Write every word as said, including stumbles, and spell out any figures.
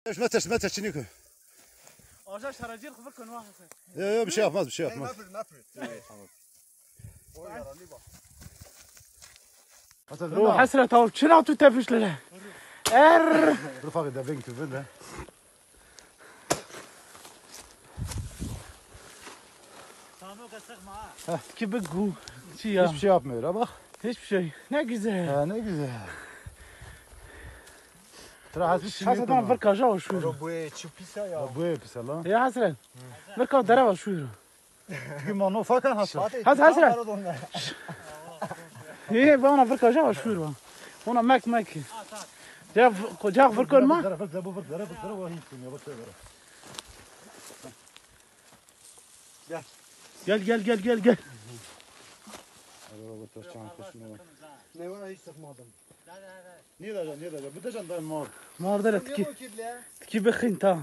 Teş, me teş, me teş, çinî ku. Aja şaracîr xıvır konu ha. Yo, yo, bir şey yapmaz, bir şey yapmaz. Mapır, mapır. Evet, tamam. O yaralı bak. Hasan, o Hasret abi, çina tu tepişlere. Er. Dur fakir de ben tu ben de. Tamam, sıkma ha. Ki bir gu. Çi ya? Hiçbir şey yapmıyor ha bak. Hiçbir şey. Ne güzel. Ha, ne güzel. Tira Hasret çinî. Hasret abi, vır kaja o şu. Bu çi pisa ya. Bu pisa lan. Ya Hasret. Vır ka dere var şu. Gümano fakan Hasret. Hasret, Hasret. He, bana vır kaja var şu. Ona mek mek. Ya koca vır konu ma. Zere vır, zere vır, zere vır, zere vır, hiç bilmiyor, vır, zere vır. Gel. Gel, gel, gel, gel, gel. Hadi baba, taş çan kuşunu. Ne var, hiç sıkmadım. Niye diyeceğim, niye diyeceğim? Bu da candan mor. Mor da tiki. Tiki bir xinta.